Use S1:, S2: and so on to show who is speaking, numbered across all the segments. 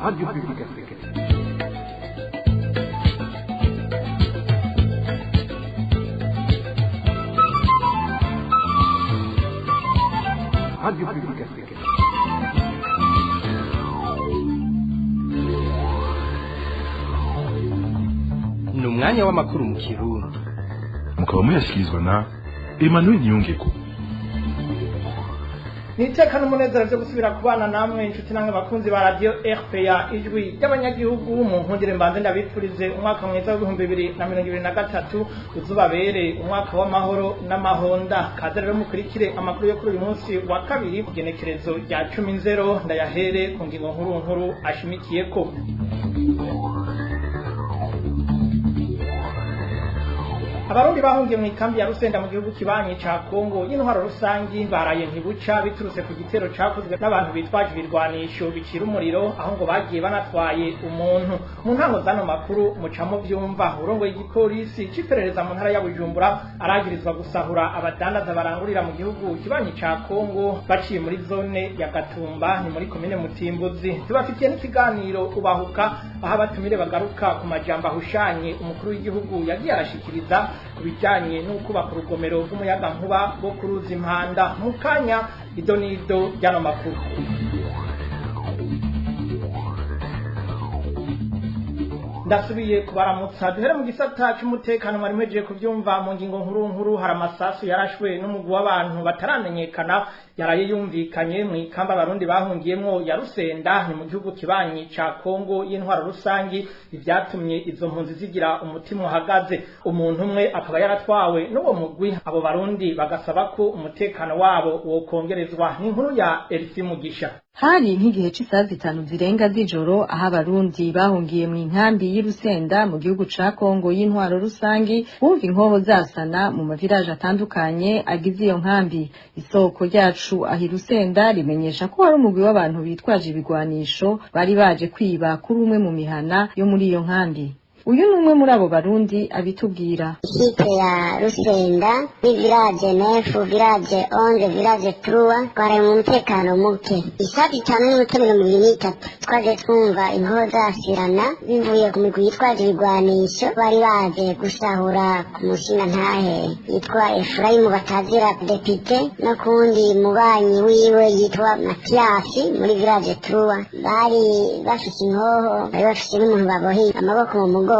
S1: Radio Publique Africaine. Radio Publique Africaine.
S2: Ni umwanya w'amakuru mu Kirundi.
S3: Mukaba muyashyikirizwa na Emmanuel Niyongeko.
S4: Niteka n'umunezero byo gusubira kubana namwe, inshuti namwe bakunzi ba Radio RPA, Ijwi ry'Abanyagihugu. Mu nkundire mbanze ndabipfurize umwaka mwiza w'2023, uzubabere umwaka w'amahoro n'amahonda. Kaze rero mukurikire amakuru yo kuri uyu munsi wa kabiri, kugenekerezo rya 10 nzero. Ndayahere ku ngingo nkuru nkuru ashimikiyeko. Abarundi bahungiye mu ikambi ya Rusenda mu gihugu kibanyi ca Kongo y'intwaro rusangi baraye ntibuca, biturutse ku gitero cakozwe n'abantu bitwaje ibirwanisho bicira umuriro, aho ngo bagiye banatwaye umuntu. Mu ntango z'ano makuru muca mu vyumva. Urongoye igipolisi c'iperereza mu ntara ya Bujumbura aragirizwa gusahura abadandaza barangurira mu gihugu kibanyi ca Kongo baciye muri zone ya Gatumba, ni muri komine Mutimbuzi. Tubafitiye n'ikiganiro Ubahuka, aho abatumire bagaruka ku majambo ahushanye umukuru w'igihugu yagiye arashikiriza ku bijyanye n'ukubaka urugomero rw'umuyagankuba rwo ku ruzi Impanda. Mu kanya, ido n'ido ry'ano makuru. Ndasubiye kubaramutsa. Duhere mu gisata cy'umutekano. Mwari mwejeje kubyumva mu ngingo nkuru nkuru, hari amasasu yarashwe n'umugwi w'abantu bataramenyekana yaraye yumvikanye mu ikamba Abarundi bahungiyemwo ya Rusenda, ni mu gihugu kibanyi ca Kongo y'intwaro rusangi, ivyatumye izo mpunzi zigira umutima uhagaze. Umuntu umwe akaba yaratwawe n'uwo mugwi. Abo Barundi bagasaba ko umutekano wabo wokongerezwa. Ni inkuru ya Elsie Mugisha.
S5: Hari nk'igihe c'isaha 5 zirenga z'ijoro, aho Abarundi bahungiye mu inkambi y'Irusenda mu gihugu ca Kongo y'intwaro rusangi bumva inkoho zasana mu maviraje atandukanye agize iyo nkambi. Isoko ryacu aho Irusenda rimenyesha ko hari umugwi w'abantu bitwaje ibigwanisho bari baje kwiba kuri umwe mu mihana yo muri iyo nkambi. Uyu ni umwe muri abo Barundi abitubwira.
S6: Site ya Rusenda ni village 9, village 11, village 3, twari mu mutekano muke. Isaha 5:23 twaje twumva inkoho zasirana bivuye ku migwi yitwaje ibigwanisho bari baje gusahura ku mushinga ntahe yitwa Efurayimu batazira Depite no kundi mubanyi wiwe yitwa Matiyasi muri village 3. Bari bafise inkoho, bari bafise n'umuntu babohiye amaboko mu mugongo,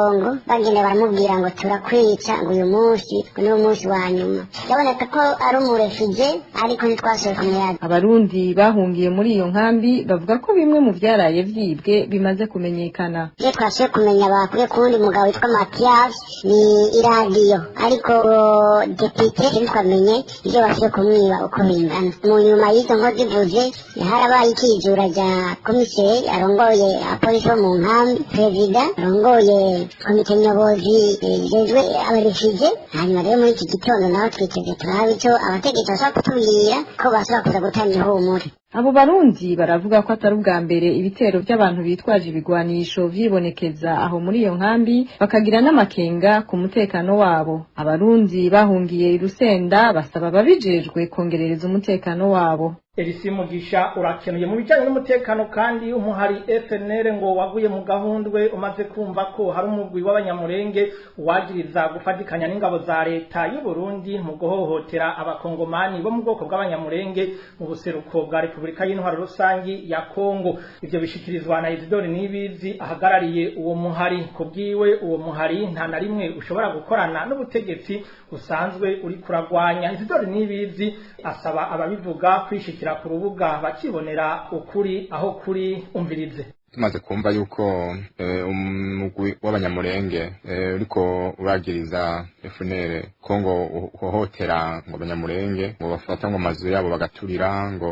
S6: bagenda baramubwira ngo turakwica, ngo uyu munsi ngo niwo munsi wa nyuma. Byaboneka ko ari umuréfugié, ariko ntitwashoboye kumuyaga.
S5: Abarundi bahungiye muri iyo nkambi bavuga ko bimwe mu vyaraye vyibwe bimaze kumenyekana.
S6: Iyo twashoboye kumenya bakuye ku wundi mugabo witwa Matiyasi ni iradiyo, ariko uwo depite ntitwamenye ibyo bashoboye kumwiba uko bingana. Mu nyuma y'izo nko zivuze, harabaye ikizura rya komiseri arongoye abapolisi bo mu nkambi, perezida arongoye komite nyobozi ijejwe abaréfugiés. Hanyuma rero muri iki gitondo naho twiteze turabe ico abategetsi bashobora kutubwira, ko bashobora kuza gutanga ihumure.
S5: Abo Barundi baravuga ko atari ubwa mbere ibitero by'abantu bitwaje ibigwanisho vyibonekeza aho muri iyo nkambi, bakagira n'amakenga ku mutekano wabo. Abarundi bahungiye i Rusenda basaba ababijejwe kongerereza umutekano wabo.
S4: Elisi Mugisha, urakenuye. Mu bijyanye n'umutekano kandi, umuhari FNL ngo waguye mu gahundwe umaze kumva ko hari umugwi w'Abanyamurenge wagiriza gufatikanya n'ingabo za leta y'u Burundi mu guhohotera Abakongomani bo mu bwoko bw'Abanyamurenge mu buseruko bwa Repubulika y'Intwaro Rusangi ya Kongo. Ivyo bishikirizwa na Isidore Nibizi ahagarariye uwo muhari. Ku bwiwe, uwo muhari nta na rimwe ushobora gukorana n'ubutegetsi usanzwe uri kuragwanya. Isidore Nibizi asaba ababivuga kwishikira ku rubuga bakibonera ukuri aho kuri. Umvirize.
S7: Tumaze kumva yuko umugwi w'Abanyamurenge uriko uragiriza FNL ko ngo uhohotera ngo Abanyamurenge, ngo bafata ngo amazu yabo bagaturira, ngo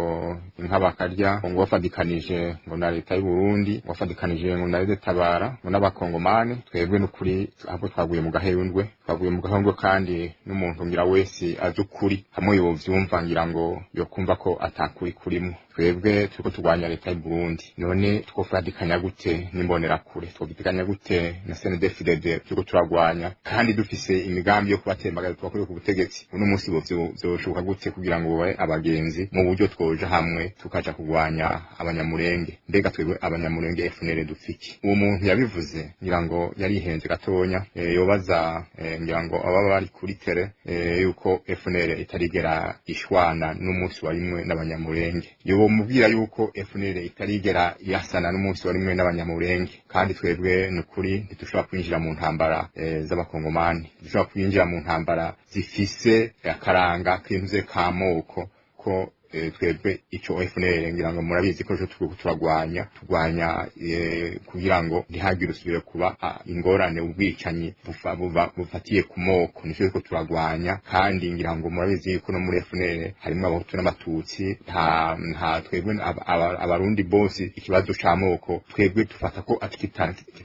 S7: inka bakarya, ngo bafadikanije ngo na leta y'u Burundi, ngo bafadikanije ngo na leta tabara ngo n'Abakongomani, twebwe n'ukuri ahubwo twaguye mu gahundwe, twaguye mu gahundwe. Kandi n'umuntu ngira wese azi ukuri hamwe yovyumva, ngira ngo yokumva ko atakuri kurimo. Twebwe turiko turwanya leta y'u Burundi, none twofadikanije Twofatikanya gute n'imbonerakure? Twofatikanya gute na CNDD-FDD turiko turagwanya, kandi dufise imigambi yo kubatembagaza tubakure ku butegetsi? Uno munsi vyoshoboka gute kugira ngo babe abagenzi mu buryo twoja hamwe tukaja kugwanya abanyamurenge? Mbega twebwe abanyamurenge FNL dufiki? Uwo muntu yabivuze ngira ngo yarihenze gatonya. Yobaza ngira ngo ababa bari kuri tere yuko FNL itarigera ishwana n'umunsi wa rimwe n'abanyamurenge. Yobomubwira yuko FNL itarigera yasana n'umunsi wa rimwe n'abanyamurenge. Kandi twebwe nukuri ntitushobora kwinjira mu ntambara z'abakongomani, ntidushobora kwinjira mu ntambara zifise akaranga k'intuze k'amoko, ko twebwe ico FNL ngira ngo murabizi ko turiko turagwanya, turwanya kugira ngo ntihagire usubire kuba ingorane, ubwicanyi bufatiye ku moko. Nico turiko turagwanya. Kandi ngira ngo murabizi yuko no muri FNL harimwo abahutu n'abatutsi. Nta twebwe abarundi bose ikibazo c'amoko twebwe dufata ko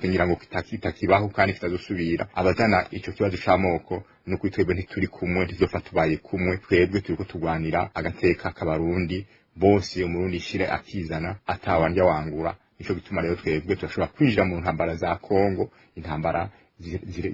S7: ngira ngo kitakibaho kandi kitazosubira. Abazana ico kibazo c'amoko, nuko twebwe ntituri kumwe, ntituzopfa tubaye kumwe. Twebwe turiko turwanira agateka k'abarundi bose, umurundi ishire akizana, atawandya wangura. Nico gituma rero twebwe turashobora kwinjira mu ntambara za Kongo, intambara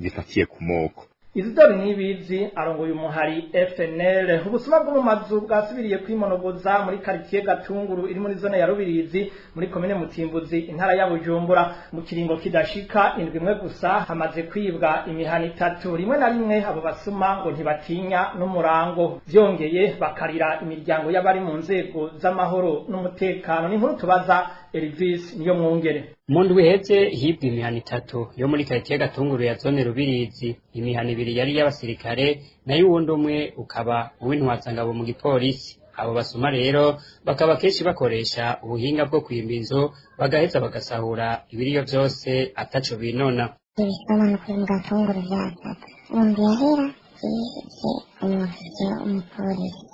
S7: zifatiye ku moko.
S4: Isidore Nibizi arongoye umuhari FNL. Ubusuma bwo mu mazu bwasubiriye kwimonogoza muri quartier Gatunguru iri muri zone ya Rubirizi muri komine Mutimbuzi, intara ya Bujumbura. Mu kiringo kidashika indwi imwe gusa hamaze kwibwa imihana itatu. Rimwe na rimwe abo basuma ngo ntibatinya n'umurango, vyongeye bakarira imiryango y'abari mu nzego z'amahoro n'umutekano. Ni inkuru tubaza Elvis Niyo Mwungere.
S8: Mu ndwi iheze hibwe imihana itatu yo muri quartier Gatunguru ya zone Rubirizi. Imihana ibiri yari y'abasirikare, nayo uwundi umwe ukaba uw'intwazangabo mu gipolisi. Abo basuma rero bakaba kenshi bakoresha ubuhinga bwo kwimba inzu, bagaheza bagasahura ibiriyo vyose ataco binona.
S6: Ibisuma no kuri mu Gatunguru vyatatu mu ndwi yahera yishe umufisiye umupolisi,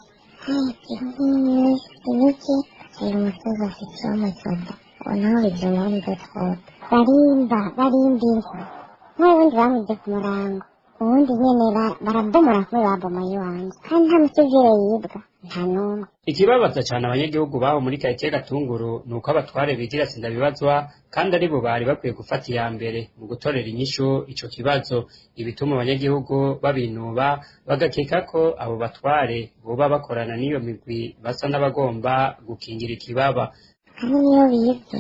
S6: haheze nk'iminsi mike hacira umusozi ofisiye w'umusoda. Uwo nawe bizuma w'umudotwota barimba barimba inzu, n'ubundi bamwibye ku murango, ubundi nyene barabomora kumwe babomoye iwanje, kandi nta musivile yibwa, nta n'umwe.
S8: Ikibabaza cane abanyagihugu baho muri quartier Gatunguru nuko abatware bigira sindabibazwa, kandi aribo bari bakwiye gufata iya mbere mu gutorera inyishu ico kibazo. Ibituma abanyagihugu babinuba, bagakeka ko abo batware boba bakorana n'iyo migwi basa n'abagomba gukingira ikibaba.
S6: Kandi niyo bibye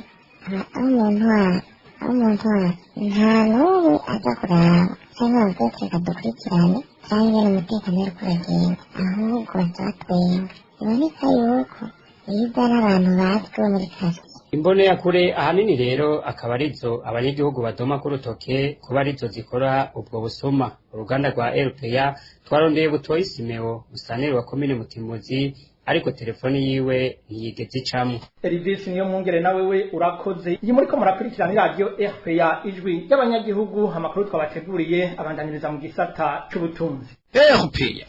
S6: abo mu ntwaro, abo mu ntwaro nta n'umwe aza kuraba cyangwa ngo avuge reka dukurikirane cyangwa ingene umutekano uriko uragenda, ahubwo baca batwenga. Biboneka yuko bibwa n'abantu bazwi bo muri quartier.
S8: Imboneyakure ahanini rero akaba arizo abanyagihugu badoma ku rutoke kuba arizo zikora ubwo busuma. Uruganda rwa RPA twarondeye Butoyi Simeo, musaneri wa komine Mutimuzi, ariko telefoni yiwe ntiyigeze icamwo.
S4: Elvis Niyo Mwungere, nawe we urakoze. Iyi muriko murakurikirana radio RPA, ijwi ry'abanyagihugu. Amakuru twabateguriye abandaniriza mu gisata c'ubutunzi.
S2: RPA.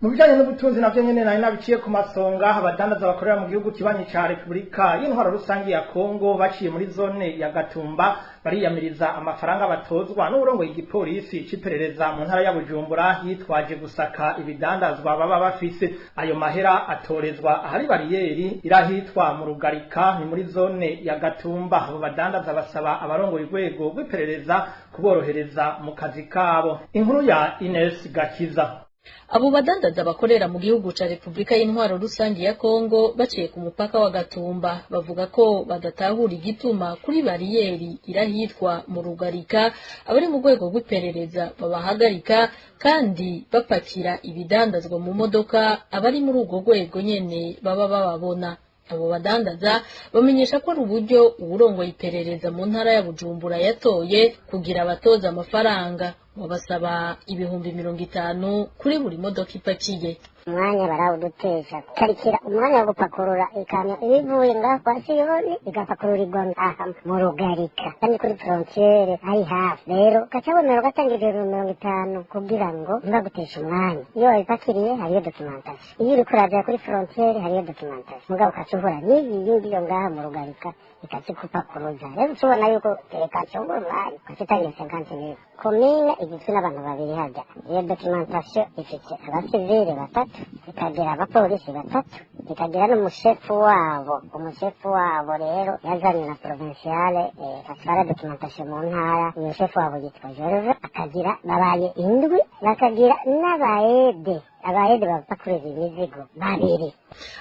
S4: Mu bijanye n'ubutunzi navyo nyene nari nabiciye ku masonga. Abadandaza bakorera mu gihugu kibanyi ca Repubulika y'Intwaro Rusangi ya Kongo baciye muri zone ya Gatumba bariyamiriza amafaranga batozwa n'uburongoye igipolisi c'iperereza mu ntara ya Bujumbura yitwaje gusaka ibidandazwa baba bafise. Ayo mahera atorezwa ahari bariyeri irahitwa mu Rugarika, ni muri zone ya Gatumba. Abo badandaza basaba abarongoye urwego rw'iperereza kuborohereza mu kazi kabo. Inkuru ya Ines Gakiza.
S9: Abo badandaza bakorera mu gihugu ca Repubulika y'Intwaro Rusangi ya Kongo baciye ku mupaka wa Gatumba bavuga ko badatahura igituma kuri bariyeri irahitwa mu Rugarika abari mu rwego rw'iperereza babahagarika kandi bapakira ibidandazwa mu modoka, abari muri urwo rwego nyene baba bababona. Abo badandaza bamenyesha ko ari uburyo uwurongoye iperereza mu ntara ya Bujumbura yatoye kugira abatoza amafaranga, babasaba 50,000 kuri buri modoka ipakiye.
S6: Umwanya barawudutesha, tarikira umwanya wo gupakurura ikamyo iba ivuye ngaho kwa Siyoni igapakururirwa aha mu Rugarika, kandi kuri frontiere ari hafi. Rero ugaca wemera ugatanga 50,000 kugira ngo ntibaguteshe umwanya. Iyo wabipakiriye hariyo documentation, iyo uriko uraja kuri frontiere hariyo documentation, mugabo ukaca uhura n'iyi yindi yo ngaha mu Rugarika ikazikupakuruza. Rero uca ubona yuko reka ncungure umwanya, ugaca utangira 50,000. Komine igizwe n'abantu babiri harya. Iyo documentation ifite abasivile batatu, ikagira abapolisi batatu, ikagira n'umushefu wabo. Umushefu wabo rero yazanywe na provinciale atwara documentation mu ntara. Umushefu wabo yitwa Gerve, akagira babaye indwi, bakagira n'abaede, abaede bapakurira imizigo babiri.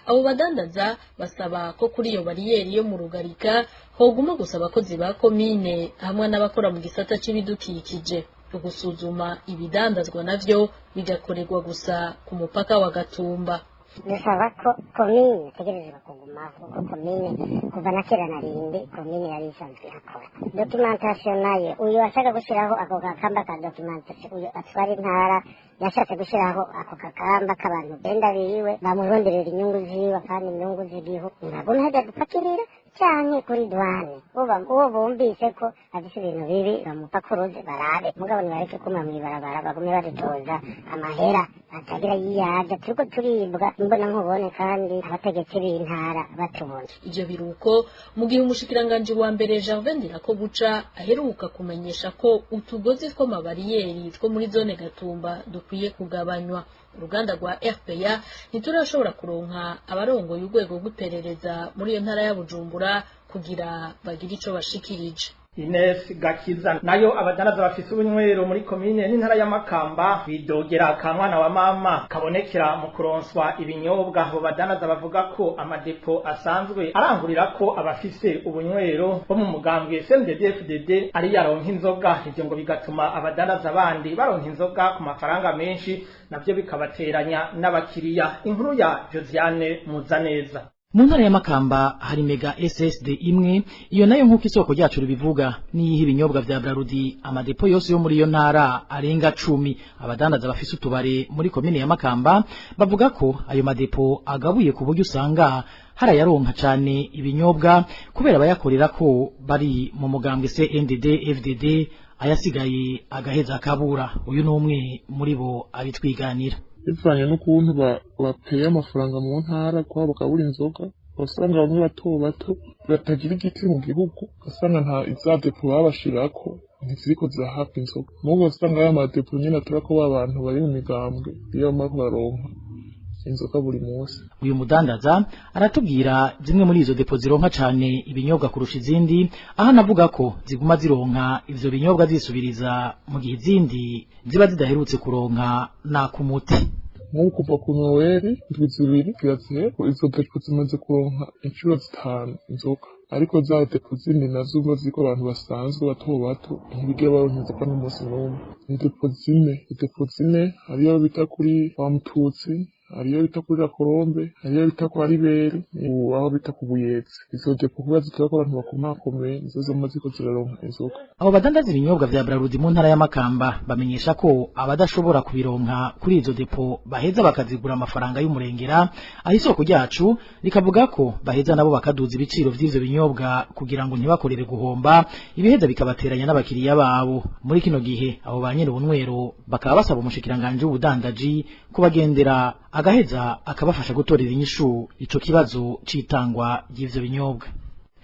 S9: Abo badandaza basaba ko kuri iyo bariyeri yo mu Rugarika hoguma gusa abakozi ba komine hamwe n'abakora mu gisata c'ibidukikije. Gusuzuma ibidandazwa navyo bigakorerwa gusa ku mupaka wa Gatumba.
S6: Dusaba ko komine itegerezwa kugumaho, kuko komine kuva na kera na rindi komine yari isanzwe ihakora. Documentation nayo, uyu ashaka gushyiraho ako gakamba ka documentation, uyu atwara intara yashatse gushyiraho ako gakamba k'abantu benda biwe bamuronderera inyungu ziwe, kandi inyungu z'igihugu ntabwo hajya gupakirira canke kuri douane. Uwo bumvise ko afise ibintu bibi bamupakuruze barabe, mugabo nibareke kuma mw'ibarabara, bagume badutoza amahera atagira yiyaja. Turiko turibwa imbona nkubone kandi abategetsi b'intara batubona.
S9: Ivyo biruko mu gihe umushikiranganji wa mbere Gervais Ndirakobuca aheruka kumenyesha ko utugozi tw'amabariyeri two muri zone Gatumba dukwiye kugabanywa. Uruganda rwa RPA ntiturashobora kuronka abarongoye urwego rw'iperereza muri iyo ntara ya Bujumbura kugira bagire ico bashikirije.
S4: Ines Gakiza. Nayo abadanaza bafise ubunywero muri komine n'intara ya Makamba bidogera akamwana wa mama kabonekera mu kuronswa ibinyobwa. Abo badanaza bavuga ko amadepo asanzwe arangurira ko abafise ubunywero bo mu mugambwe CNDD-FDD ari yaronka inzoga, ivyo ngo bigatuma abadanaza bandi baronka inzoga ku mafaranga menshi, navyo bikabateranya n'abakiriya. Inkuru ya Josiane Muzaneza.
S10: Mu ntara ya Makamba hari mega SSD imwe, iyo nayo nk'uko isoko ryacu ribivuga niyiha ibinyobwa vya Brarudi amadepo yose yo muri iyo ntara arenga 10. Abadandaza bafise utubare muri komine ya Makamba bavuga ko ayo madepo agabuye ku buryo usanga harayaronka cane ibinyobwa kubera abayakorera ko bari mu mugambwe CNDD FDD, ayasigaye agaheza akabura. Uyu n'umwe muri bo abitwiganira.
S11: Bivanye n'ukuntu bateye amafaranga mu ntara kwa bakabura inzoga, usanga bamwe bato bato batagira igiti mu gihugu, ugasanga nta za depo babashirako ntiziriko zirahabwa inzoga. Mugo usanga ya madepo nyene aturako ba bantu bari mu migambwe iyo bamara baronka inzoga buri munsi.
S10: Uyu mudandaza aratubwira zimwe muri izo depo zironka cane ibinyobwa kurusha izindi, aho anavuga ko ziguma zironka ivyo binyobwa zisubiriza mu gihe izindi ziba zidaherutse kuronka nakumuti.
S11: Nk'ubu kuva ku Noweli indwi zibiri kirazira izo depo zimaze kuronka inshuro 5 inzoga, ariko za depo zindi nazo uba ziko abantu basanzwe bato bato ntibigera baronka inzoga n'umunsi n'umwe. Ni depo zine, depo zine hariyo bita kuri wa Mututsi, hariyo bita kuri La Colombe, hariyo bita kwa Riberi, aho bita ku Buyezi. Izo depo kuba zitura ko abantu bakomakomeye nizo zama ziko ziraronka inzoga.
S10: Abo badandaza ibinyobwa vya Brarudi mu ntara ya Makamba bamenyesha ko abadashobora kubironka kuri izo depo baheza bakazigura amafaranga y'umurengera, aho isoko ryacu rikavuga ko baheza nabo bakaduza ibiciro vy'ivyo binyobwa kugira ngo ntibakorere guhomba, ibiheza bikabateranya n'abakiriya babo. Muri kino gihe abo ba nyene ubunywero bakaba basaba umushikiranganje w'ubudandaji kubagendera agaheza akabafasha gutorera inyishu ico kibazo c'itangwa ry'ivyo binyobwa.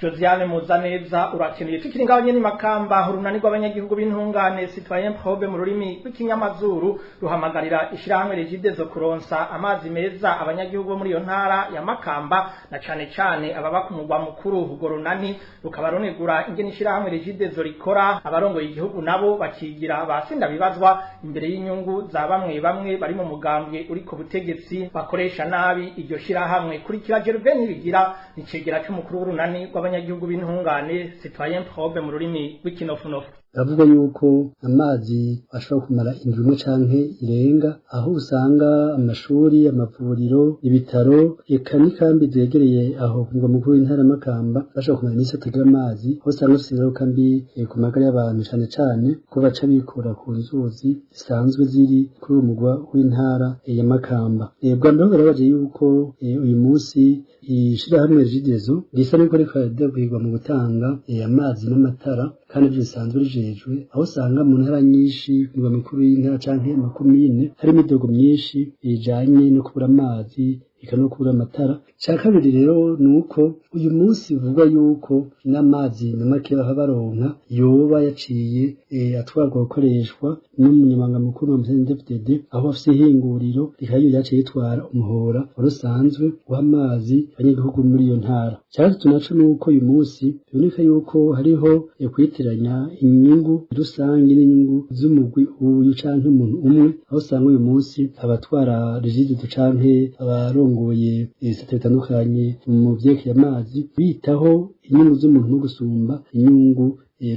S4: Josiane Muzaneza urakeneye. Tukiri ngaho nyene Makamba, urunani rw'abanyagihugu b'intungane Citoyen Probe mu rurimi rw'ikinyamazuru ruhamagarira ishirahamwe Regideso kuronsa amazi meza abanyagihugu bo muri iyo ntara ya Makamba na cane cane ababa ku mugwa mukuru. Urwo runani rukaba runegura ingene ishirahamwe Regideso rikora, abarongoye igihugu nabo bakigira basinda bibazwa imbere y'inyungu za bamwe bamwe bari mu mugambwe uri ku butegetsi bakoresha nabi iryo shirahamwe. Kurikira Gervais Nibigira, nicegera c'umukuru w'urunani rw'abanyagihugu b'intungane Citoyen Probe mu rurimi rw'ikinofunofu.
S12: Baravuga yuko amazi ashobora kumara indwi imwe canke irenga, aho usanga amashuri, amavuriro, ibitaro, eka n'ikambi zegereye aho ku mugwa mukuru w'intara Makamba bashobora kumara iminsi batagira amazi, aho usanga bafise ingaruka mbi ku magara y'abantu cane cane ko baca bikora ku nzuzi zisanzwe ziri kuri uwo mugwa w'intara ya Makamba. Bwa mbere barabaje yuko uyu munsi ishirahamwe Regideso risa n'iriko riradahwirwa mu gutanga amazi n'amatara, kandi ivyo bisanzwe rijejwe, aho usanga mu ntara nyinshi ku migwa mikuru y'intara canke amakomine hari imidogo myinshi ijanye no kubura amazi, eka no kubura amatara. Ca kabiri rero nuko uyu munsi bivugwa yuko n'amazi na make baba baronka yoba yaciye atwarwa gukoreshwa n'umunyamabanga mukuru wa CNDD-FDD, aho afise ihinguriro rikaba ryaciye ritwara umuhora rusanzwe w'amazi abanyagihugu muri iyo ntara. Ca gatatu naco nuko uyu munsi biboneka yuko hariho kwitiranya inyungu rusange n'inyungu z'umugwi uyu canke umuntu umwe, aho usanga uyu munsi abatwara Regideso canke abarongoye ibisata bitandukanye mu vyerekeye amazi bitaho inyungu z'umuntu no gusumba inyungu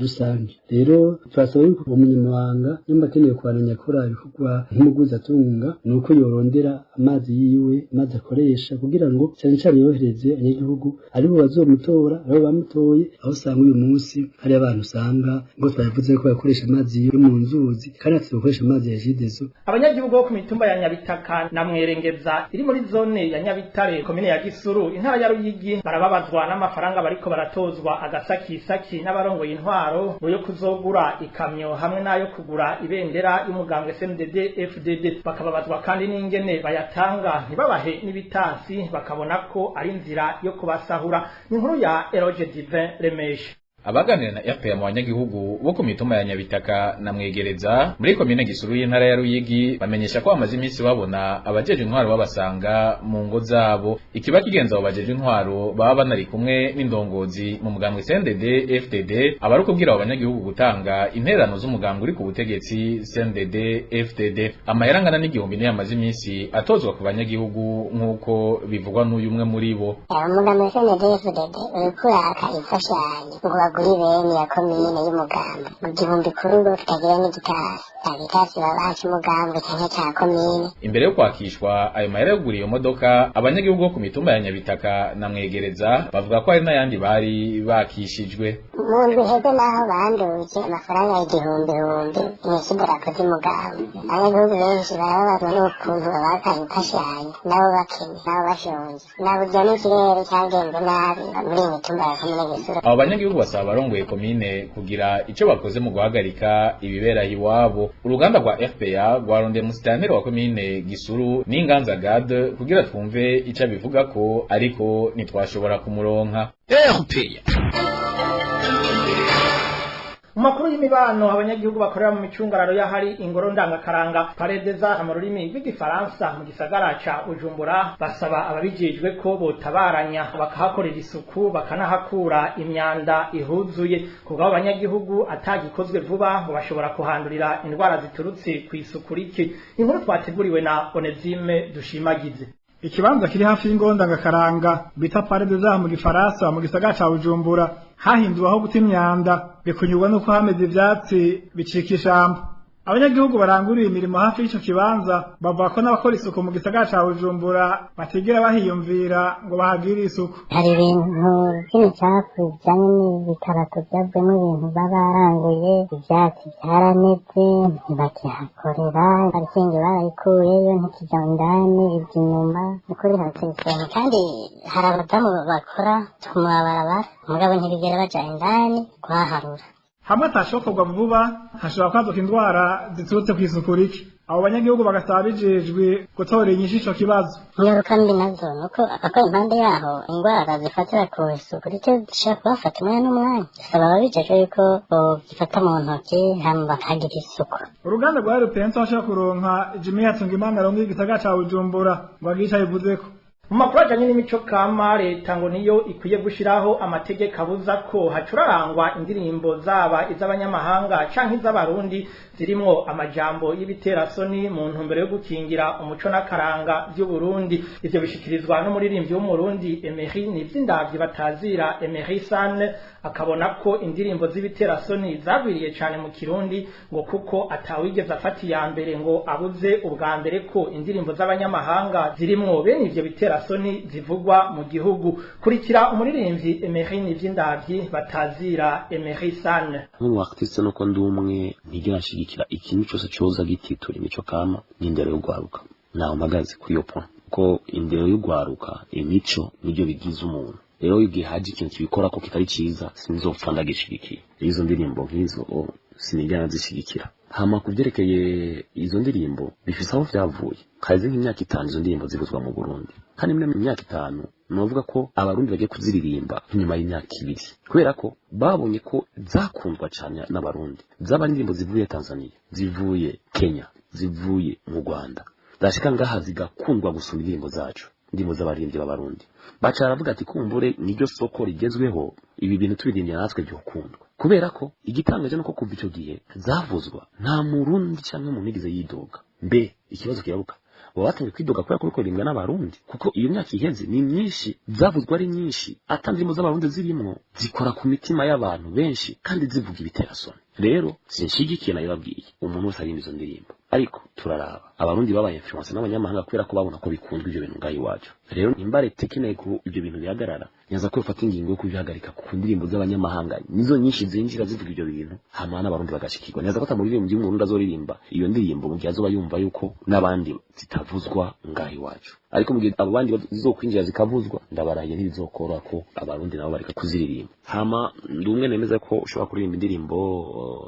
S12: rusange. Rero twasaba yuko umunyamabanga nimba akeneye kubandanya akora ibikorwa nk'umugwizatunga, nuko yorondera amazi yiwe, amazi akoresha, kugira ngo cane cane yorohereze abanyagihugu aribo bazomutora, aribo bamutoye, aho usanga uyu munsi hari abantu usanga ngo twabivuze ko bakoresha amazi yo mu nzuzi kandi atari gukoresha amazi ya Regideso.
S4: Abanyagihugu bo ku mitumba ya Nyabitaka na Mwerengeza iri muri zone ya Nyabitare, komine ya Gisuru, intara ya Ruyigi, barababazwa n'amafaranga bariko baratozwa agasakisaki n'abarongoye intwaro yo kuzogura ikamyo hamwe n'ayo kugura ibendera y'umugambwe CNDD FDD. Bakababazwa kandi n'ingene bayatanga ntibabahe n'ibitasi, bakabona ko ari inzira yo kubasahura. Ni inkuru ya Eroge Divin Remesha.
S13: Abaganira na RPA mu banyagihugu bo ku mitumba ya Nyabitaka na Mwegereza muri komine Gisuru y'intara ya Ruyigi bamenyesha ko bamaze iminsi babona abajeje intwaro babasanga mu ngo zabo. Ikiba kigenza abo bajeje intwaro baba banari kumwe n'indongozi mu mugambwe CNDD FDD, abari kubwira abo banyagihugu gutanga intererano z'umugambwe uri ku butegetsi CNDD FDD. Amahera angana n'igihumbi niyo amaze iminsi atozwa ku banyagihugu nk'uko bivugwa n'uyu umwe muri bo.
S6: Umugambwe CNDD FDD uriko uraka imfashanyo ngo bagure ibeni ya komine y'umugambwe mu gihumbi kuri ubu tutagira n'igitasi, nta gitasi babaha c'umugambwe canke ca komine.
S13: Imbere yo kwakishwa ayo mahera yo kugura iyo modoka, abanyagihugu bo ku mitumba ya Nyabitaka na Mwegereza bavuga ko hari n'ayandi bari bakishijwe.
S6: Mu ndwi iheze naho banduje amafaranga igihumbi mw'ishidarako ry'umugambwe. Abanyagihugu benshi barababazwa n'ukuntu babaka imfashanyo nabo bakenye, nabo bashonje, naburya n'ikirere cagenze nabi muri iyi mitumba ya komine Gisuru.
S13: Abo banyagihugu basaba abarongoye komine kugira ico bakoze mu guhagarika ibibera iwabo. Uruganda rwa RPA rwarondeye musitanteri wa komine Gisuru n'Inganza Gade kugira twumve ico abivugako, ariko ntitwashobora kumuronka.
S2: RPA.
S4: Mu makuru y'imibano, abanyagihugu bakorera mu micungararo y'ahari ingoro ndangakaranga Palais des Arts mu rurimi rw'igifaransa mu gisagara ca Bujumbura basaba ababijejwe ko botabaranya bakahakorera isuku, bakanahakura imyanda ihuzuye. Kubw'abo banyagihugu, atagikozwe vuba ngo bashobora kuhandurira indwara ziturutse ku isuku rike. Inkuru twateguriwe na Onezime Dushimagize.
S14: Ikibanza kiri hafi y'ingoro ndangakaranga bita Palais des Arts mu gifaransa mu gisagara ca Bujumbura hahinduwe aho guta imyanda, bikunyurwa nuko hameze ivyatsi bicika ishamba. Abanyagihugu baranguriye imirimo hafi y'ico kibanza bavuga ko n'abakora isuku mu gisagara ca Bujumbura batigera bahiyumvira ngo bahagire isuku.
S6: Hari ibintu vy'imicafu bijanye n'ibikarato vyavuyemo ibintu babaranguye, ivyatsi vyarameze ntibakihakorera, parikingi barayikuyeyo ntikija indani ija inyuma. Nukuri harateye isoni, kandi hari abadamu bakora ku mabarabara mugabo ntibigera baja indani kuhaharura.
S14: Hamwe atashokorwa vuba hashobora kwaduka indwara ziturutse kw'isuku rike. Abo banyagihugu bagasaba bijejwe gutora inyishu ico kibazo.
S6: Ingaruka mbi nazo nuko abakora impande yaho indwara zifatira ku isuku rike zishobora kubafata umwanya n'umwanya. Dusaba ababijejwe yuko bogifata mu ntoki hama bakahagira isuku.
S14: Uruganda rwa Rupenso bashobora kuronka Jimmy Hatungimana arongoye igisagara ca Bujumbura ngo agire ico abivuzeko.
S4: Mu makuru ajanye n'imico kama, leta ngo niyo ikwiye gushiraho amategeko abuza ko hacurarangwa indirimbo zaba iz'abanyamahanga canke iz'abarundi zirimwo amajambo y'ibiterasoni, mu ntumbero yo gukingira umuco n'akaranga vy'Uburundi. Ivyo bishikirizwa n'umuririmbyi w'Umurundi Emery Nivyindavyi batazira Emery San, akabona ko indirimbo z'ibiterasoni zagwiriye cane mu Kirundi, ngo kuko atawigeze afata iya mbere ngo abuze ubwa mbere ko indirimbo z'abanyamahanga zirimwo bene ivyo biterasoni zivugwa mu gihugu. Kurikira umuririmbyi Emery Nivyindavyi batazira Emery San.
S15: Nk'umu artiste, nuko ndi umwe ntigera nshigikira ikintu cyose coza gititura imico kama n'indero y'urwaruka. Naho mpagaze kuri iyo point ko indero y'urwaruka, imico nibyo bigize umuntu. Rero igihe haje ikintu kibikora ko kitari ciza, sinzopfa ndagishigikiye. Izo ndirimbo nk'izo sinigera nzishigikira. Hama kuvyerekeye izo ndirimbo bifise aho vyavuye, kaze nk'imyaka 5 izo ndirimbo zivuzwa mu Burundi, kandi muri imyaka 5 novuga ko abarundi bagiye kuziririmba nyuma y'imyaka 2, kubera ko babonye ko zakundwa cyane n'abarundi. Zaba indirimbo zivuye Tanzania, zivuye Kenya, zivuye mu Rwanda, zashika ngaha zigakundwa gusumba indirimbo zacu, indirimbo z'abaririmbyi b'abarundi. Baca baravuga ati kumbure niryo soko rigezweho, ibi bintu tubirimbye natwe byokundwa. Kubera ko igitangaje nuko kuva ico gihe zavuzwa nta murundi canke umuntu yigeze yidoga. Mbe ikibazo kirabuka, baba batangiye kwidoga kubera ko biriko n'abarundi, kuko iyo myaka iheze ni myinshi, zavuzwa ari nyinshi, ata ndirimbo z'abarundi zirimwo, zikora ku mitima y'abantu benshi kandi zivuga ibiterasoni. Rero sinshigikiye nabibabwiye umuntu wese aririmba izo ndirimbo, ariko turaraba abarundi babaye influence n'abanyamahanga kubera ko babona ko bikundwa ivyo bintu ngaho iwacu. Rero nimba leta ikeneye ko ivyo bintu bihagarara, nyaza ko ifata ingingo yo kubihagarika, ku ndirimbo z'abanyamahanga nizo nyinshi zinjira zivuga ivyo bintu, hama n'abarundi bagashikirwa. Nyaza ko atamuririmbyi w'umurundi azoririmba iyo ndirimbo mu gihe azoba yumva yuko n'abandi zitavuzwa ngaho iwacu. Ariko mu gihe abo bandi zizokwinjira zikavuzwa, ndabarahiye ntibizokora ko abarundi nabo bareka kuziririmba. Hama ndi umwe nemeza ko ushobora kuririmba indirimbo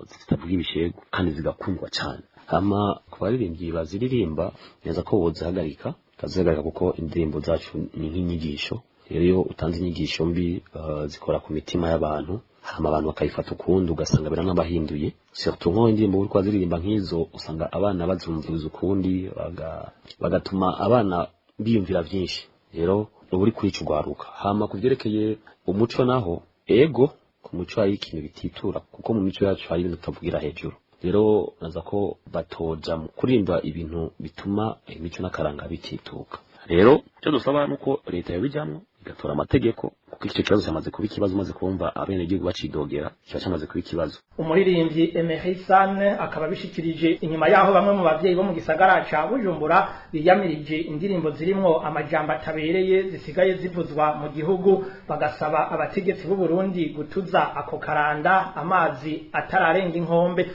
S15: zitavuga ibishego kandi zigakundwa cyane. Hama ku baririmbyi baziririmba, neza ko bozihagarika, kazihagarika, kuko indirimbo zacu ni nk'inyigisho. Rero iyo utanze inyigisho mbi zikora ku mitima y'abantu, hama abantu bakayifata ukundi, ugasanga biranabahinduye. Surtout nko indirimbo uriko waziririmba nk'izo, usanga abana bazumviriza ukundi, bagatuma abana biyumvira vyinshi. Rero uba uri kurica urwaruka. Hama kuvyerekeye umuco naho, ego ku muco hari ikintu bititura, kuko mu mico yacu hari ibintu tutavugira hejuru. Rero naza ko batoja mu kuririmba ibintu bituma imico n'akaranga bitituka. Rero icyo dusaba nuko leta yabijamwo igatora amategeko, kuko icyo kibazo cyamaze kuba ikibazo, umaze kumva abenegihugu bacidogera kiba cyamaze kuba ikibazo.
S4: Umuririmbyi Emery San akaba abishikirije inyuma yaho bamwe mu bavyeyi bo mu gisagara ca Bujumbura biyamirije indirimbo zirimwo amajambo atabereye zisigaye zivuzwa mu gihugu, bagasaba abategetsi b'u Burundi gutuza ako karanda amazi atararenga inkombe.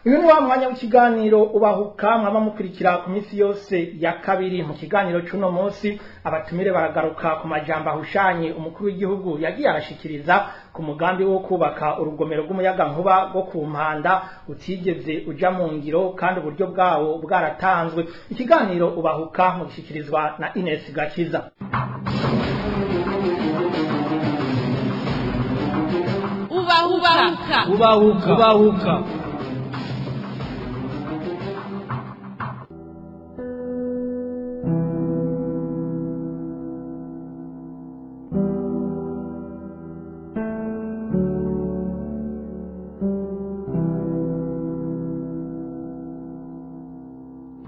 S4: Uyu ni wa mwanya w'ikiganiro ubahuka mwama mukurikira ku minsi yose ya kabiri. Mu kiganiro c'uno munsi abatumire baragaruka ku majambo ahushanye umukuru w'igihugu yagiye arashikiriza ku mugambi wo kubaka urugomero rw'umuyagankuba rwo ku Mpanda utigeze uja mu ngiro kandi uburyo bwawo bwaratanzwe. Ikiganiro ubahuka mu gishikirizwa na Ines Gakiza.
S16: Ubahuka ubahuka ubahuka.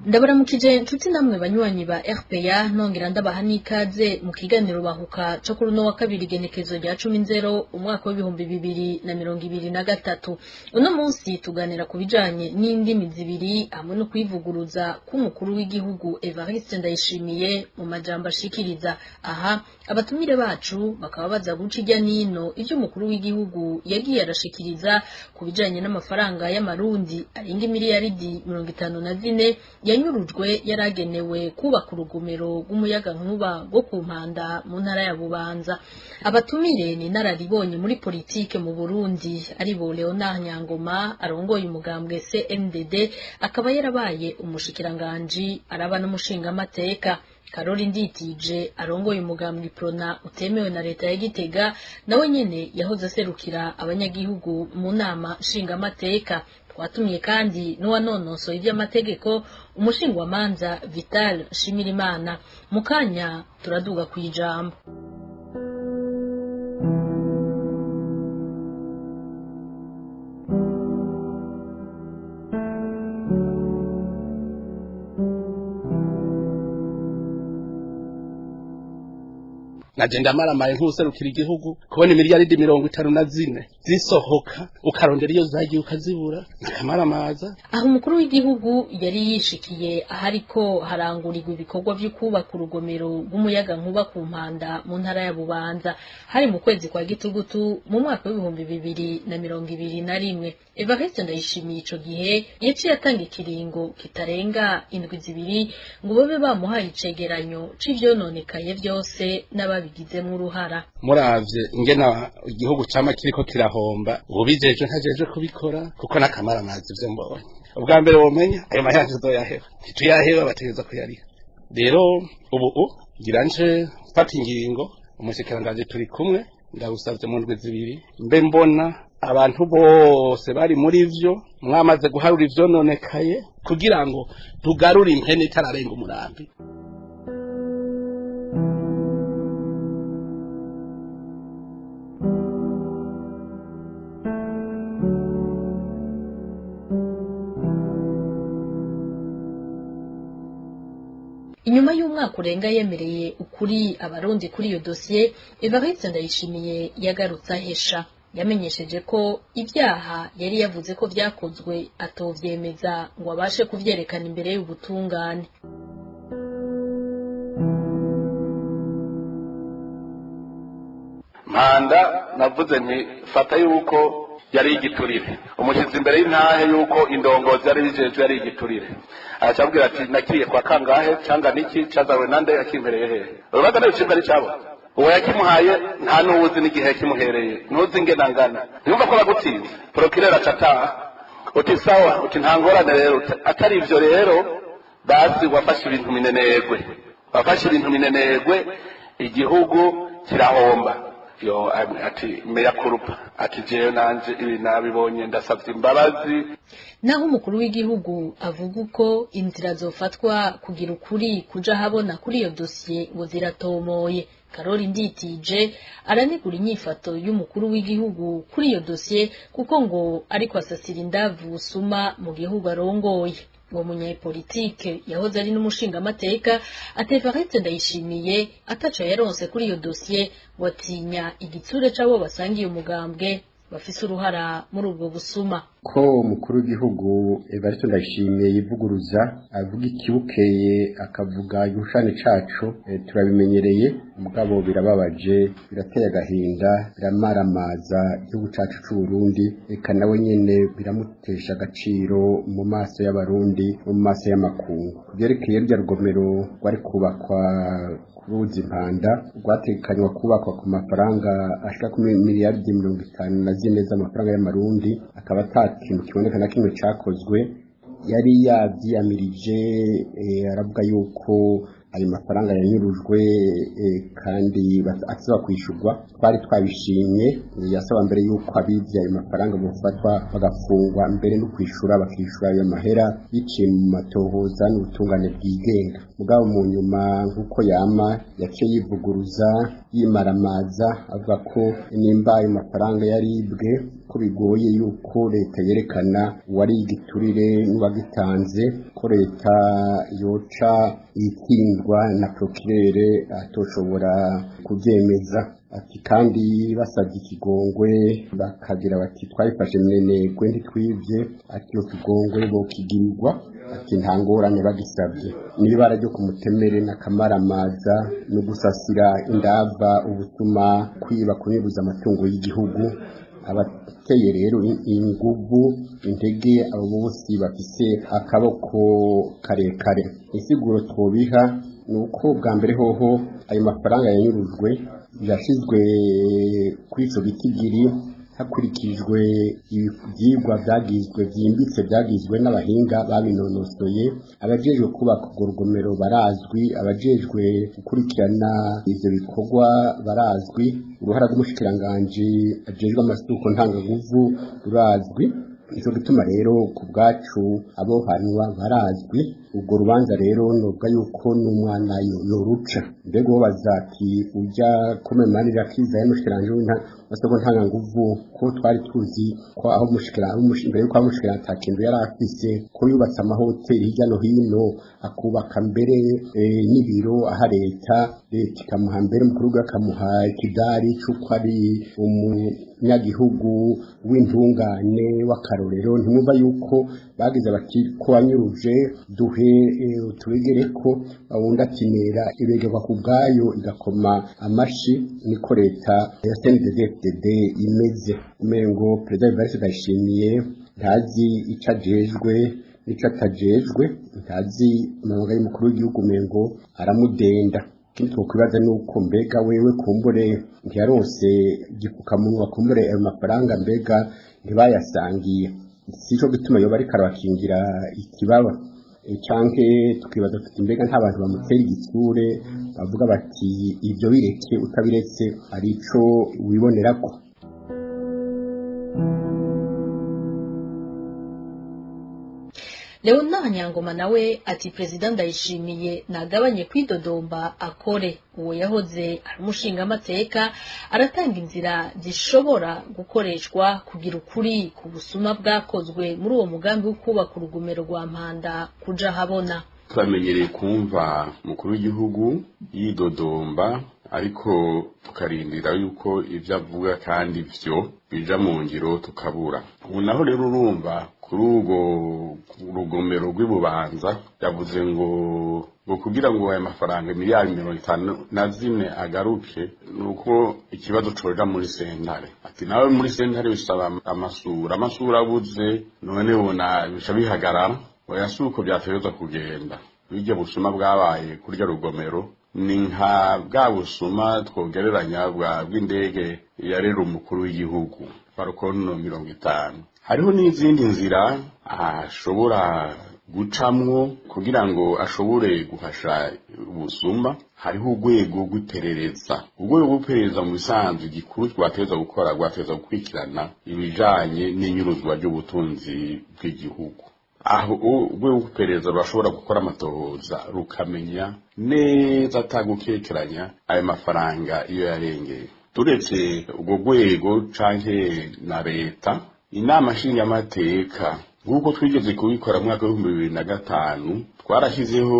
S9: Ndabaramukije nshuti namwe banywanyi ba RPA, nongera ndabaha n'ikaze mu kiganiro bahuka cyo kuri uno wa kabiri genekezo rya 10 umwaka w'ibihumbi 2023. Uno munsi tuganira ku bijanye n'indimi zibiri hamwe no kwivuguruza k'umukuru w'igihugu Evariste Ndayishimiye mu majambo ashikiriza. Aha abatumire bacu bakaba baza guca irya nino ivyo umukuru w'igihugu yagiye arashikiriza ku bijanye n'amafaranga y'amarundi arenga miliyaridi 54 yanyurujwe yaragenewe kubaka urugomero rw'umuyaga nkuba rwo ku Mpanda mu ntara ya Bubanza. Abatumire ni nararibonye muri politike mu Burundi aribo Leonard Nyangoma arongoye umugambwe CNDD, akaba yarabaye umushikiranganji araba n'umushinga amateka. Karoli Nditije arongoye umugambwe Prona utemewe na leta ya Gitega, nawe nyene yahoze aserukira abanyagihugu mu nama nshingamateka. Twatumiye kandi n'uwanonosoye ivy'amategeko umushingwamanza Vital Nshimirimana. Mu kanya turaduga kw'ijambo.
S16: Naje ndamaramaye nk'userukira igihugu kubona imiliyaridi 54 zisohoka ukarondera iyo zagiye ukazibura nkamaramaza.
S9: Aho umukuru w'igihugu yari yishikiye ahariko harangurirwa ibikorwa vyo kubaka urugomero rw'umuyaga nkuba ku Mpanda mu ntara ya Bubanza, hari mu kwezi kwa Gitugutu mu mwaka w'ibihumbi 2021. Evariste Ndayishimiye ico gihe yaciye atanga ikiringo kitarenga indwi zibiri ngo babe bamuhaye icegeranyo c'ivyononekaye vyose n'ababi babigizemo uruhara.
S16: Muravye ingena igihugu cama kiriko kirahomba, ubijeje ntajeje kubikora kuko nakamara amazi ivyo mbonye. Ubwa mbere womenya ayo mahera tuzoyaheba, ntituyaheba bategereza kuyariha. Rero ubu ngira nje mfata ingingo, umushikiranganji turi kumwe, ndagusavye mu ndwi zibiri mbe mbona abantu bose bari muri vyo mwamaze guharura ivyononekaye kugira ngo tugarure impene itararenga umurambi.
S9: Inyuma y'umwaka urenga yemereye ukuri abarundi kuri iyo dosiye, Evariste Ndayishimiye yagarutse ahesha. Yamenyesheje ko ibyaha yari yavuze ko vyakozwe atovyemeza ngo abashe kuvyerekana imbere y'ubutungane.
S16: Mpanda navuze nti fata yuko yari igiturire, umushyitsi imbere y'intahe yuko indongozi yari bijejwe yari igiturire, acabwira ati nakiriye kwa kangahe canga niki cazawe nande yakimpereye hehe. Urubanza n'ibicibwa ari cabo uwo yakimuhaye nta n'uwuzi n'igihe yakimuhereye, ntuzi ingena ngana, ntiyumva ko bagutsinze. Procureur acataha uti sawa, uti nta ngorane rero, atari ivyo rero basi wafashe ibintu minenegwe, wafashe ibintu minenegwe, igihugu kirahomba. Yo ati meya kurupa ati jewe nanje ibi nabibonye ndasavye imbabazi.
S9: Naho umukuru w'igihugu avuga uko inzira zofatwa kugira ukuri kuja habona kuri iyo dosiye ngo ziratomoye, Karori Nditije aranegura inyifato y'umukuru w'igihugu kuri iyo dosiye kuko ngo ariko asasira indavu suma mu gihugu arongoye. Uwo munyepolitike yahoze ari n'umushingamateka ati Evariste Ndayishimiye ataco yaronse kuri iyo dosiye, watinya igitsure c'abo basangiye umugambwe bafise uruhara muri ubwo busuma.
S17: Ko umukuru w'igihugu Evariste Ndayishimiye yivuguruza avuga ikibukeye akavuga igishushanyo cacu, turabimenyereye, mugabo birababaje, birateye agahinda, biramaramaza igihugu cacu c'u Burundi, eka nawe nyene biramutesha agaciro mu maso y'abarundi, mu maso y'amakungu. Kuvyerekeye rya rugomero rwari kubakwa ruzi Mpanda, rwatekanywa kubakwa ku mafaranga ashika ku miliyardi 54 z'amafaranga y'amarundi, akaba ata kintu kiboneka na kimwe cakozwe. Yari yavyiyamirije, aravuga yuko ayo mafaranga yanyurujwe kandi asaba kwishurwa. Twari twabishimye, yasaba mbere yuko abivye ayo mafaranga bofatwa bagafungwa mbere no kwishura, bakishura ayo mahera biciye mu matohoza n'ubutungane bwigenga. Mugabo mu nyuma nk'uko yama yaciye yivuguruza yimaramaza avuga ko nimba ayo mafaranga yaribwe ko bigoye yuko leta yerekana uwari igiturire n'uwagitanze, ko leta yoca itsindwa na procureur atoshobora kuvyemeza. Ati kandi basabye ikigongwe bakagira bati twabifashe minenegwe ntitwivye, ati iyo kigongwe bokigirirwa, ati nta ngorane bagisabye. N'ibara ryo kumutemere n'akamaramaza no gusasira indava ubutuma kwiba kunyuruza amatungo y'igihugu. Abateye rero inguvu intege abo bose bafise akaboko karekare. Insiguro twobiha ni uko bwa mbere hoho ayo mafaranga yanyurujwe yashizwe kuri ico gitigiri hakurikijwe ivyigwa vyagizwe vyimbitse vyagizwe n'abahinga babinonosoye. Abajejwe kubaka urwo rugomero barazwi, abajejwe gukurikirana ivyo bikorwa barazwi, uruhara rw'umushikiranganji ajejwe amasoko ntanganguvu rurazwi. Ico gituma rero ku bwacu abo hanwa barazwi. Ubwo rubanza rero novuga yuko n'umwana yoruca. Mbega uwo bazati ujya kumemanira kiza y'umushikiranje w'amasoko ntanganguvu, ko twari tuzi ko aho imbere yuko amushikiranje atakintu yari afise, ko yubatse amahoteli hirya no hino, akubaka mbere n'ibiro aha leta ikamuha mbere umukuru w'igihugu akamuha ikidari c'uko ari umunyagihugu w'intungane w'akarorero. Ntimwumva yuko bagize bati ko wanyuruje duhe utubegere ko wundi atinera ibegerwa ku bwayo igakoma amashi. Niko leta ya CNDD-FDD imeze. Umengo Perezida Evariste Ndayishimiye ntazi ico ajejwe n'ico atajejwe, ntazi amabanga y'umukuru w'igihugu, umengo aramudenda. Ikindi twokwibaza ni uko mbega wewe kumbure ntiyaronse igipfukamunwa, kumbure ayo mafaranga mbega ntibayasangiye, sico gituma yoba ariko arabakingira ikibaba. Canke tukibaza tuti mbega nta bantu bamutera igitsure bavuga bati ibyo bireke, utabiretse arico wibonerako.
S9: Leonard Nyangoma nawe ati President Ndayishimiye nagabanye kwidodomba akore. Uwo yahoze ari umushingamateka aratanga inzira zishobora gukoreshwa kugira ukuri ku busuma bwakozwe muri uwo mugambi wo kubaka urugomero rwa Mpanda kuja habona.
S18: Turamenyereye kumva umukuru w'igihugu yidodomba, ariko tukarindira yuko ivyo avuga kandi vyo bija mu ngiro tukabura. Ubu naho rero urumva kuri urwo rugomero rw'Ibubanza yavuze ngo kugira ngo aya mafaranga miliyari 54 agaruke nuko ikibazo coja muri sentare. Ati nawe muri sentare bisaba amasura abuze, none ubona bica bihagarara. Oya, si uko vyategerezwa kugenda. Burya busuma bwabaye kurya rugomero ni nka bwa busuma twogereranya bw'indege yarera umukuru w'igihugu Falcon 50. Hariho n'izindi nzira ashobora gucamwo kugira ngo ashobore guhasha ubusuma. Hariho urwego rw'iperereza. Urwego rw'iperereza mu bisanzwe gikuru rwategerezwa gukora, rwategerezwa gukurikirana ibijanye n'inyuruzwa ry'ubutunzi bw'igihugu. Aho urwego rw'iperereza rurashobora gukora amatohoza rukamenya neza atagukekeranya ayo mafaranga iyo yarengeye. Turetse urwo rwego canke na leta, inama nshingamateka nk'uko twigeze kubikora mu mwaka w'ibihumbi 2005, twarashyizeho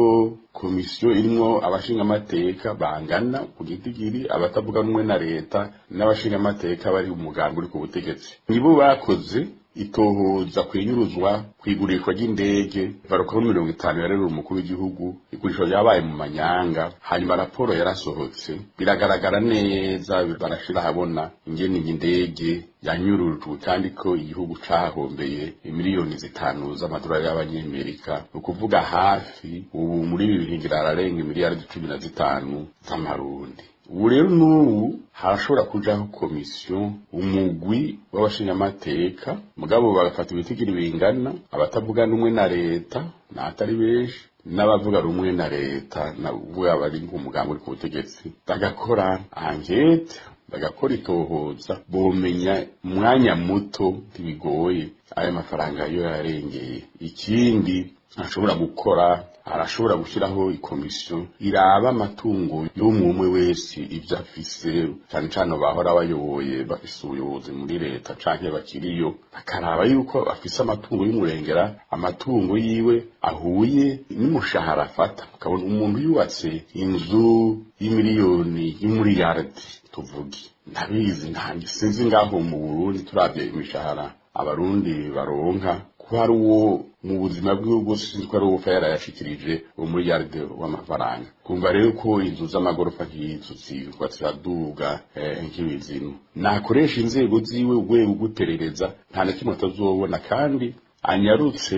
S18: komisiyo irimwo abashingamateka bangana ku gitigiri, abatavuga rumwe na leta n'abashingamateka bari umugambi uri ku butegetsi. Nibo bakoze itohoza kwinyuruzwa kwigurishwa ry'indege Falcon 50 yarera umukuru w'igihugu. Igurishwa ryabaye mu manyanga, hanyuma raporo yarasohotse biragaragara neza, barashira habona ingene indege yanyurujwe kandi ko igihugu cahombeye miliyoni 5 z'amadolari y'abanyamerika, ni ukuvuga hafi ubu muri 2000 ararenga miliyari 15 z'amarundi. Ubu rero n'ubu harashobora kujaho komisiyo, umugwi w'abashingamateka, mugabo bagafata ibitigiri bingana, abatavuga rumwe na leta n'atari benshi n'abavuga rumwe na leta navuga bari nk'umugambi uri ku butegetsi, bagakora ankete, bagakora itohoza, bomenya umwanya muto ntibigoye ayo mafaranga yo yarengeye. Ikindi ashobora gukora, arashobora gushyiraho ikomisiyo iraba amatungo y'umwe wese ibyo afise, cyane cyane bahora bayoboye bafise ubuyobozi muri leta canke bakiriyo, bakaraba yuko afise amatungo y'umurengera, amatungo yiwe ahuye n'umushahara afata. Ukabona umuntu yubatse inzu y'imiliyoni y'umuriyaridi tuvuge, ndabizi ntange sinzi ngaho mu Burundi turavye imishahara abarundi baronka, ko hari uwo mu buzima bwiwe bwose sinzi ko ari uwo yarayashikirije umuriyaride w'amafaranga. Kumva rero ko inzu z'amagorofa nk'izo zirwa ziraduga nk'ibizimu, nakoresha inzego ziwe urwego rw'iperereza nta na kimwe atazobona, kandi anyarutse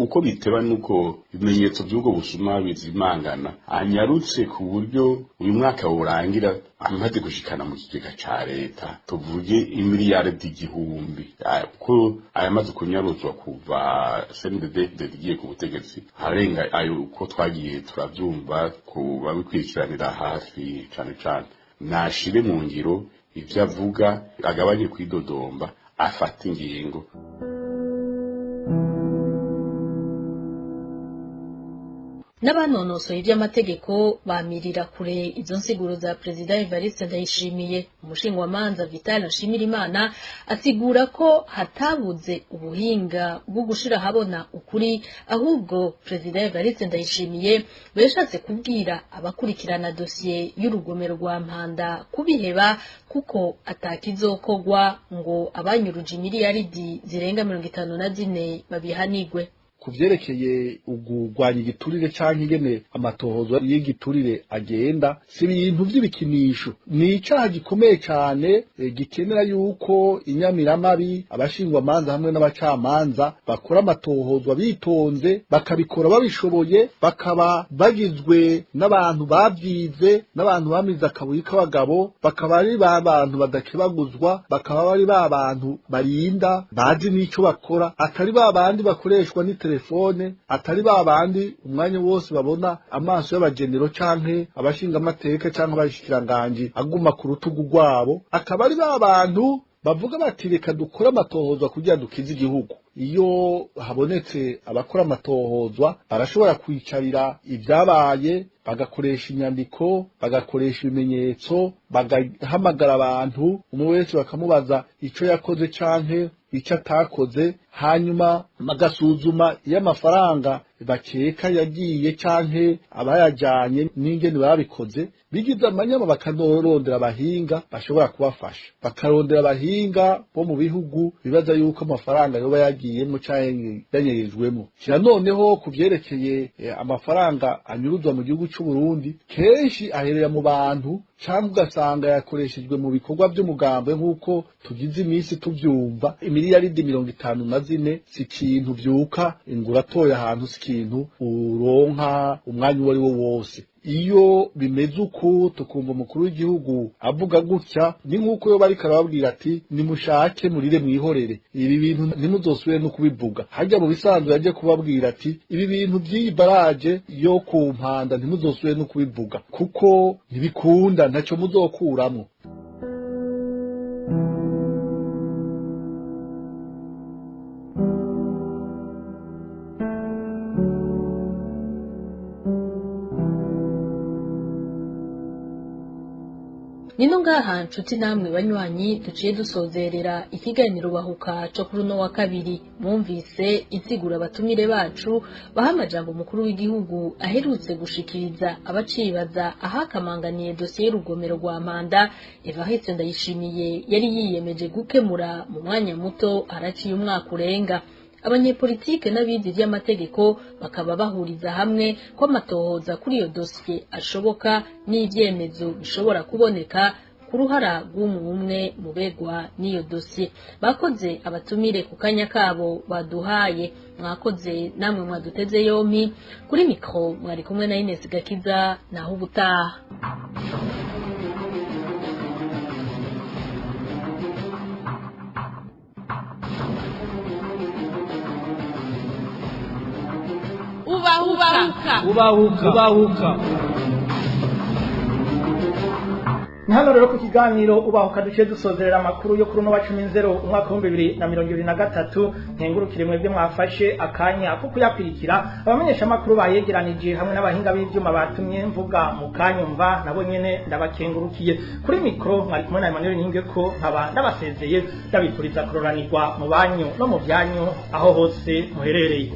S18: uko biteba nuko ibimenyetso by'ubwo busuma bizimangana, anyarutse ku buryo uyu mwaka urangira amaze gushikana mu kigega ca leta tuvuge imiliyaridi 1000, kuko ayamaze kunyaruzwa kuva CNDD igiye ku butegetsi arenga ayo uko twagiye turavyumva ku babikurikiranira hafi. Cane cane nashire mu ngiro ivyo avuga, agabanye kwidodomba, afate ingingo.
S9: N'abanonosoye ivy'amategeko bamirira kure izo nsiguro za Perezida Evariste Ndayishimiye. Umushingwamanza Vital Nshimirimana asigura ko hatabuze ubuhinga bwo gushira habona ukuri, ahubwo Perezida Evariste Ndayishimiye yashatse kubwira abakurikirana dosiye y'urugomero rwa Mpanda kubiheba, kuko atakizokogwa ngo abanyuruje imiliyaridi zirenga 54 babihanigwe.
S16: Ku vyerekeye ugurwanya igiturire canke ingene amatohozo y'igiturire agenda, si ibintu vy'ibikinisho, ni icaha gikomeye cane, gikenera yuko inyamiramabi, abashingwamanza hamwe n'abacamanza bakora amatohozwa bitonze, bakabikora babishoboye, bakaba bagizwe n'abantu bavyize, n'abantu bamize akabuye k'abagabo, bakaba ari ba bantu badakebaguzwa, bakaba ari ba bantu barinda bazi n'ico bakora, atari ba bandi bakoreshwa n'itelefone, atari ba bandi umwanya wose babona amaso y'abagenero canke abashingamateka canke abashikiranganji aguma ku rutugu rwabo, akaba ari ba bantu bavuga bati reka dukore amatohozwa kugira dukize igihugu. Iyo habonetse abakora amatohozwa barashobora kwicarira ibyabaye, bagakoresha inyandiko, bagakoresha ibimenyetso, bagahamagara abantu, umwe wese bakamubaza ico yakoze canke ico atakoze, hanyuma bagasuzuma iyo amafaranga bakeka yagiye canke abayajanye n'ingene babikoze, bigize amanyama bakarondera abahinga bashobora kubafasha, bakarondera abahinga bo mu bihugu bibaza yuko amafaranga yoba yagiyemo canke yanyerejwemo. Kira noneho ku vyerekeye amafaranga anyuruzwa mu gihugu c'u Burundi, kenshi aherera mu bantu canke ugasanga yakoreshejwe mu bikorwa vy'umugambi, nk'uko tugize iminsi tuvyumva. Imiliyaridi 54 si ikintu vyuka inguratoye ahantu, si ikintu uronka umwanya uwo ari wo wose. Iyo bimeze uku tukumva umukuru w'igihugu avuga gutya, ni nk'uko yoba ariko arababwira ati nimushake murire mwihorere, ibi bintu ntimuzosubire no kubivuga. Harya mu bisanzwe yaje kubabwira ati ibi bintu by'iyi baraje yo ku Mpanda ntimuzosubire no kubivuga, kuko ntibikunda, ntacyo muzokuramo.
S9: Nino ngaha nshuti namwe banywanyi duciye dusozerera ikiganiro bahuka co kuri uno wa kabiri. Mwumvise insiguro abatumire bacu baha amajambo umukuru w'igihugu aherutse gushikiriza abacibaza ahakamanganiye dosiye y'urugomero rwa Mpanda. Evariste Ndayishimiye yari yiyemeje gukemura mu mwanya muto, haraciye umwaka urenga. Abanyepolitike n'abizi vy'amategeko bakaba bahuriza hamwe ko amatohoza kuri iyo dosiye ashoboka n'ivyemezo bishobora kuboneka ku ruhara rw'umwe mu begwa n'iyo dosiye. Bakoze abatumire ku kanya kabo baduhaye, mwakoze namwe mwaduteze yompi. Kuri mikro mwari kumwe na Ines Gakiza, naho ubutaha.
S19: Ubahuka.
S1: Ubahuka. Ubahuka.
S4: Hano rero ku kiganiro ubahuka duciye dusozerera amakuru yo kuri uno wa 10 umwaka wa 2023. Nkengurukire mwebwe mwafashe akanya ko kuyakwirikira, abamenyesha amakuru bayegeranije hamwe n'abahinga b'ivyuma batumye mvuga mu kanyumva, nabo nyene ndabakengurukiye. Kuri mikro mwari kumwe na Emmanuel Ningeko, nkaba ndabasezeye ndabifuriza kuroranirwa mu banyu no mu byanyu aho hose muherereye.